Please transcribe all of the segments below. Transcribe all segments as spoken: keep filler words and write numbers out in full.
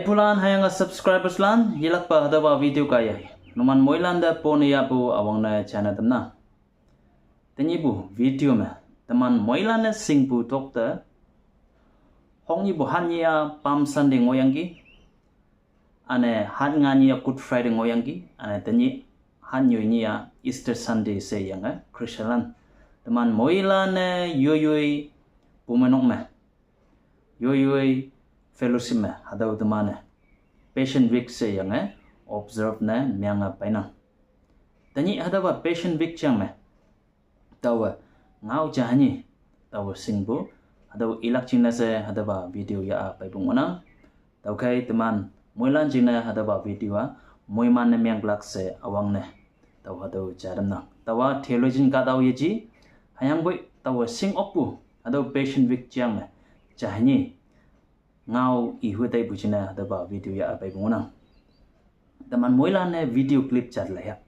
Pulan hayang a subscribers lan, yelakpa hatüopa video kaiye numan moilan te pone yahpu üwangne china tamnang. Tenyihpu video me, teman moilan-e shingpu tokte, hoknyihpu hatnyih-a Palm Sunday ngohyangki, üne hatnga nyih-a Good Friday ngohyangki, üne tenyih hatnyoi nyih-a Easter Sunday sheyange Christianlan, teman moilan-e yoiyoi pumeinok me, yoiyoi fellowship me, hatüo teman-e Passion Week sheyange observe ne menge peinang. Tenyih hatüopa Passion Week jeang me, taowe ngao ja hanyi, taowe shingpu, hatüo ilak jingne she hatüopa video yah-a peipu ngohnang. Tüokhei teman moilan jingne hatüopa video-a moiman ne menglak she üwangne, tao hatüo ja tamnang. Taowa theologian kahtao yeji, hüyangpoi taowe shing okpu hatüo Passion Week jeang me, ja hanyi ngao ihu taipu jingne hatüopa video yah-a peipu ngohnang. Teman moilan-e video clip jat laiya.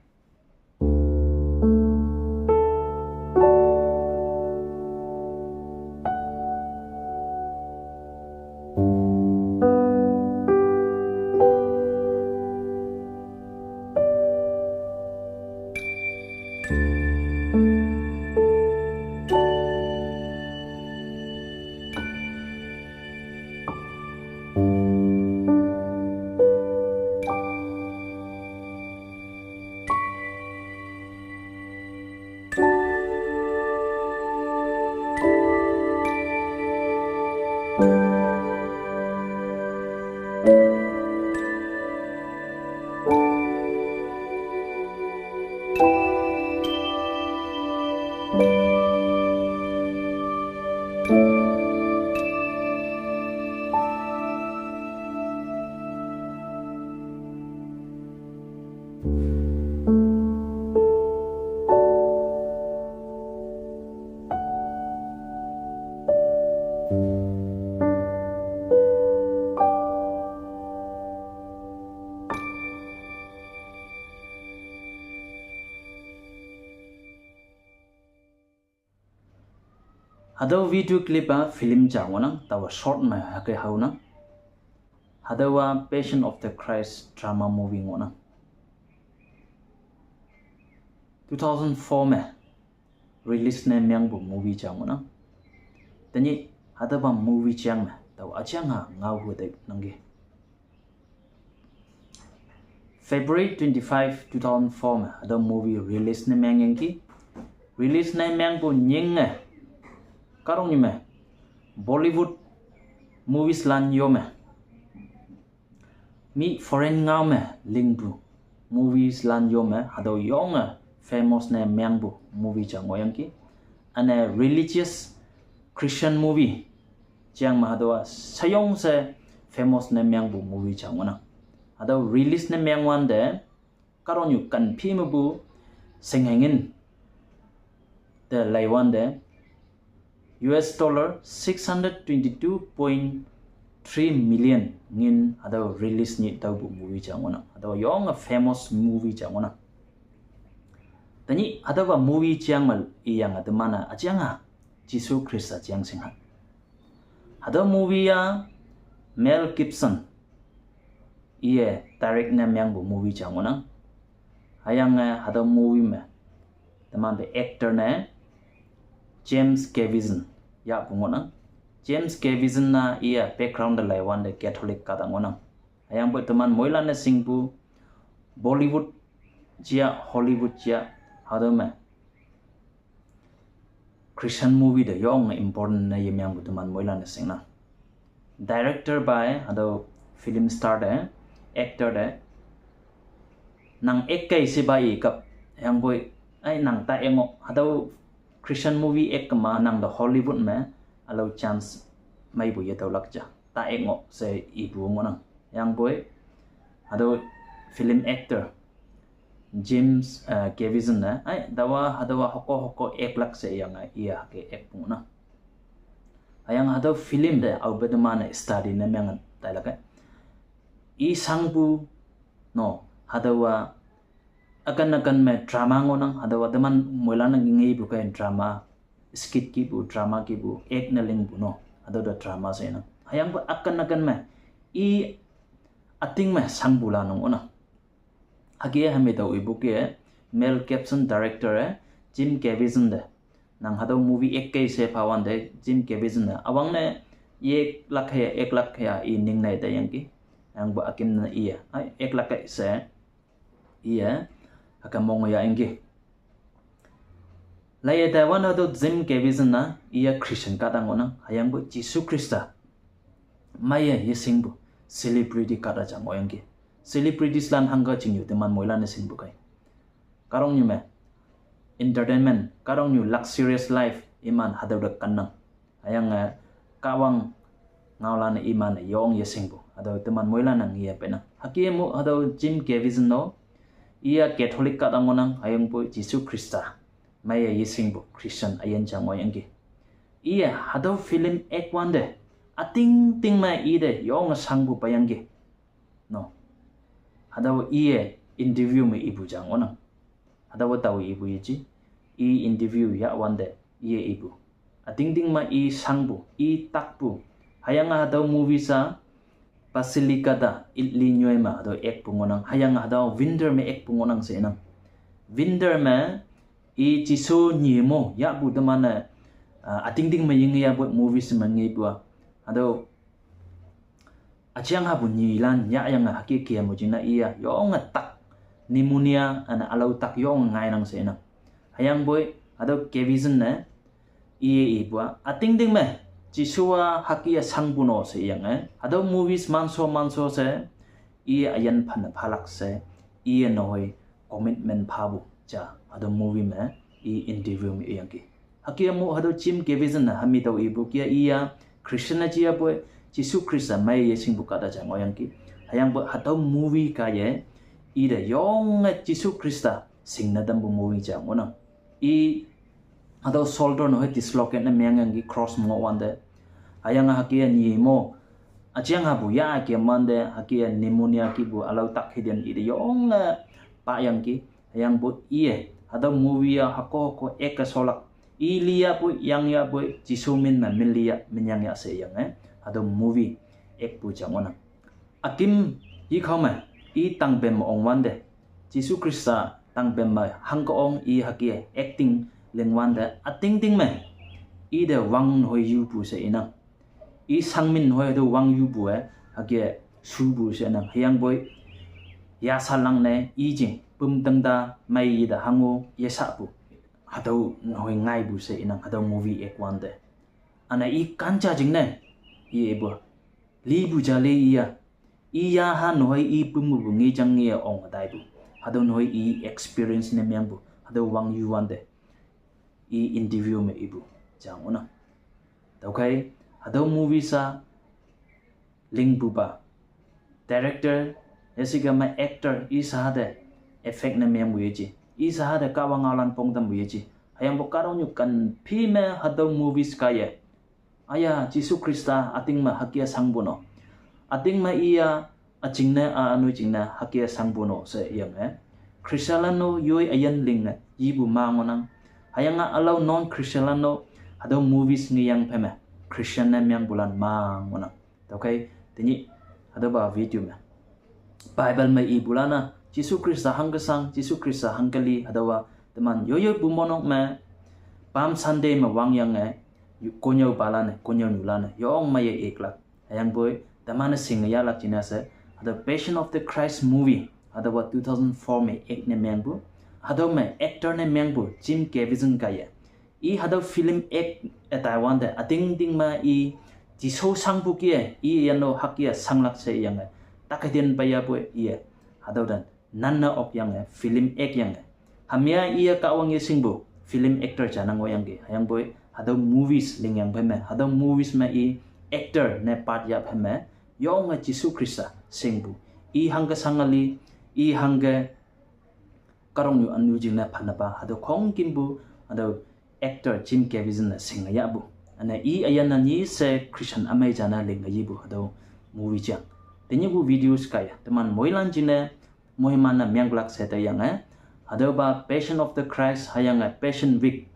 Hatüo video clip-a film ja ngohnang, taowa short me hüke haonang. Hatüowa Passion of the Christ drama movie ngohnang. Two thousand four me release ne mengpu movie ja ngohnang. Tenyih hatüopa movie jeang me, taowe üjeang-a ngaohu teinangki. February twenty-five, two thousand four me hatüo movie release ne mengyangki. Release ne mengpu nyinge, kahtoknyu me Bollywood movies lan yo me, mi foreign ngao me lingpu movies lan yo me hatüo yonge famous ne mengpu movie ja ngohyangki. Üne religious Christian movie jeang me hatüowa sheyong she famous ne mengpu movie ja ngohnang. Hatüo release ne mengwante, kahtoknyu kanphi mepu shinghei ngin te leiwante, U S dollar six hundred twenty-two point three million ngin hatüo release nyih taopu movie ja ngohnang. Hatüo yonge famous movie ja ngohnang. Tenyih hatüopa movie jeang me iyange teman-e üjeang-a Jesu Khrista jeang shingha. Hatüo movie-a Mel Gibson iye direct ne mengpu movie ja ngohnang. Hüyange hatüo movie me teman te actor ne James Caviezel yahpu ngohnang. James Caviezel-a iye background te leiwante Catholic kahta ngohnang. Hüyangpoi teman moilan-e shingpu Bollywood ja, Hollywood ja, hatüo me Christian movie te yonge important ne yemengpu teman moilan-e shingnang. Director by hatüo film star te, actor te, nang act kei she pa i kap, hüyangpoi, ai nang ta-e ngoh, hatüo Christian movie act kema nang te Hollywood me ülao chance meipu yetüolak ja, ta-e ngoh she ipu ngohnang. Hüyangpoi hatüo film actor James, eh, Caviezel ne, ai taowa hatüowa hoko hoko act lak she yange iye hüke act pu ngohnang. Hüyange hatüo film te aope teman-e study ne menge tailak-e, i shangpu, no, hatüowa üken üken me drama ngohnang, hatüowa teman moilan-e ngepu kei drama, skit kihpu, drama kihpu, act ne lingpu no, hatüo te drama shenang. Hüyangpoi üken üken me i ating me sangpu la nung onang. Hüke hami tao ipu ke Mel Gibson director e Jim Caviezel te. Nang hatüo movie ek kei she pha wante Jim Caviezel ne. Üwangne ek lakh ya, ek lakh ya i ning nai tayangki. Hüyangpu akim ne iye. Ai, ek lakh kei she. Iye. Hüke mong yahyange. Laiye taiwan hatüo Jim Caviezel na, iye Christian kahta ngohnang, hüyangpu Jesu Khrista meiye yeshingpu celebrity kahta ja ngohyangki. Celebrities lan hangke chingyu teman moilan-e shingpu kai. Kahtoknyu me entertainment, kahtoknyu luxurious life, iman hatüo te kannang. Hüyange Kahwang ngaolan-e iman-e yong yeshingpu hatüo teman moilan-e ngiye penang. Hüke mu hatüo Jim Caviezel no, iye Catholic kahta ngohnang, hüyangpu Jesu Khrista meiye yeshingpu Christian üyin ja ngohyangki. Iye hatüo film act wante, ating ting me ite yonge sangpu peiyangki. No. Hatüo iye interview me ipu ja ngohnang. Hatüo tao ipu yeji. I interview yah wante iye ipu, ating ting me i sangpu, i takpu. Hüyange hatüo movie sa Basilica ta Italy nyoi me hatüo act pu ngohnang. Hüyange hatüo winter me act pu ngohnang she inang. Winter me i Jesu nyi mo yahpu teman-e, ah, ating ting me yinge yahpu movie she me ngepu a. Hatüo üjang hapu nyilan yahyange hüke kemu jingne iye yonge tak, pneumonia üne ülao tak yonge ngainang she inang. Hüyangpoi hatüo Caviezel ne iye ipu a, ating ting me Jesu a hüke sangpu no she iyange hatüo movies manso manso she iye üyin phanne phalak she, iye nehoi commitment phapu ja hatüo movie me i interview me iyangki. Hüke mu hatüo Jim Caviezel ne hami tao ipu ke iya Christian ne jiyapoi, Jesu Khrista meiye yeshingpu kahta ja ngohyangki. Hüyangpoi hatüo movie kaiye ite yonge Jesu Khrista shingne tampu movie ja ngohnang. I hatüo shoulder nehoi dislocate ne mengyangki cross me ngoh wante. Hüyange hüke nyi mo üjang hapu yah ke mante hüke pneumonia kipu ülao tak hidin ite yonge pahyangki. Hüyangpoi iye hatüo movie a hüko hüko act-e sholak, i liyapoi yangyapoi Jesu min me min liya minyang ya she iyange hatüo movie act pu ja ngohnang. Ükim yikhao me i tangpem ong wante, Jesu Khrista tangpem me hangke ong i hüke acting ling wante, ating ting me ite wang nehoi yupu she inang. I sangmin nehoi hatüo wang yupu-e hüke shupu she inang. Hüyangpoi yasalang ne i jing pümtang ta mei ite hango yeshapu, hatüo nehoi ngaipu she inang hatüo movie act wante. Üne i kan ja jingne iye ipu, lipu ja le iya. I yaha nehoi i pümpu ngi jang nge ong taipu, hatüo nehoi i experience ne mengpu hatüo wang yu wante i interview me ipu ja ngohnang. Tüokhei hatüo movie sa lingpupa director, yeshikema actor i shaha te effect ne mengpu yeji, i shaha te Kahwang ngaolan pongtampu yeji. Hüyangpoi kahtoknyu kanphi me hatüo movies kaiye, aya, Jesu Khrista üting me hüke sangpu no, üting me iya üjingne a ünu jingne hüke sangpu no she iyange Christianlan no yoi üyin linge yipu ma ngohnang. Hüyange ülao non Christianlan no hatüo movies ngeyang phei me Christian ne mengpulan ma ngohnang. Tüokhei tenyih hatüopa video me Bible me ipulan-a Jesu Khrista hangke shang, Jesu Khrista hangke li, hatüowa teman yoyoi pu monok me Palm Sunday me wangyange, yu- konnyüopalan-e, konnyüonyulan-e yong meiye act lak. Hüyangpoi teman-e shinge yahlak jingne she hatüo Passion of the Christ movie hatüowa two thousand four me act ne mengpu, hatüo me actor ne mengpu Jim Caviezel kaiye, i hatüo film act-e tai wante üting ting me i Jesu shangpu ke i yano hüke shanglak she iyange, tak hidin peiyapoi iye hatüo te nanne okyange film act yange, hamya iye Kahwang yeshingpu film actor ja nang ngohyangki. Hüyangpoi hatüo movies lingyang phei me, hatüo movies me i actor ne part yah phei me yonge Jesu Khrista shingpu, i hangke shange li, i hangke kahtoknyu ünu jingne phannepa hatüo khongkümpu hatüo actor Jim Caviezel ne shinge yahpu, üne i üyin-e nyi she Christian ümei ja ne linge yipu hatüo movie jang. Tenyihpu videos kaiye teman moilan jingne moiman-e menglak she taiyange, hatüopa Passion of the Christ hüyange Passion Week,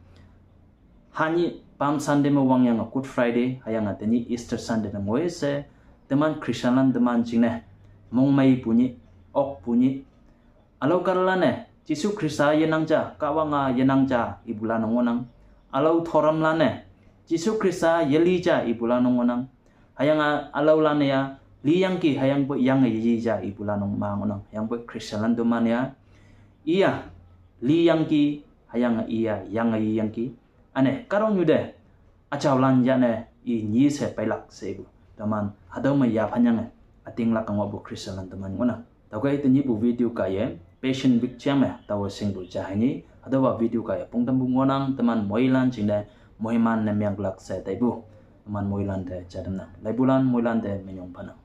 hanyih Palm Sunday me wangyange Good Friday hüyange tenyih Easter Sunday ne ngoi she teman Christianlan teman jingne mongmei punyih, ok punyih. Alou karlan-e, Jisu Khrista yenang ja, Kahwang-a yenang ja ipulan-e ngohnang. Alou thoramlan-e, Jisu Khrista yeli ja ipulan-e ngohnang. Hüyange aloulan-e ya, liyangki hüyangpoi yange yeyi ja ipulan-e ma ngohnang. Hüyangpoi Christianlan teman-e ya, iya, liyangki hüyange iya yange yeyangki. Üne kahtoknyu te üjaolan yane i nyi she peilak she ipu. Teman hatüo me yaphanyange, ütinglak ngohpu Christianlan teman ngohnang. Tüokhei tenyihpu video kaiye, Passion Week jame taowe shingpu ja hei nyi, hatüopa video kaiye pongtampu ngohnang. Teman moilan jingne, moiman ne menglak she taipu. Teman moilan te jatamnang. Leipulan moilan te minyong phanang.